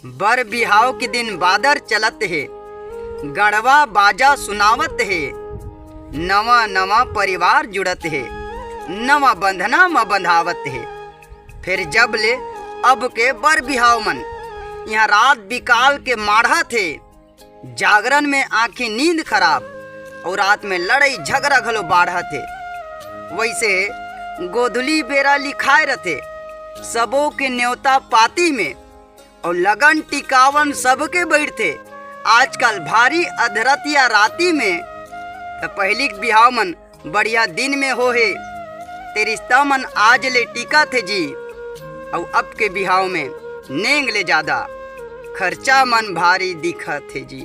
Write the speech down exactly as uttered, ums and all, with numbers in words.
बर बिहाव के दिन बादर चलत हे, गड़वा बाजा सुनावत हे, नवा नवा परिवार जुड़त हे, नवा बंधना म बंधावत हे। फिर जब ले अब के बर बिहाव मन इहाँ रात बिकाल के माढ़त हे, जागरण में आँखी नींद खराब अउ रात में लड़ई झगरा घलो बाढ़त हे। वइसे गोधुली बेरा लिखाय रथे, सबो के नेवता पाती में अउ लगन टिकावन सबके बइठथे। आजकल भारी अधरतिया राती में त पहिली के बिहाव मन बढ़िया दिन में होहे, ते रिश्ता मन आज ले टिकत हे जी। अउ अब के बिहाव में नेंग ले जादा खर्चा मन भारी दिखत हे जी।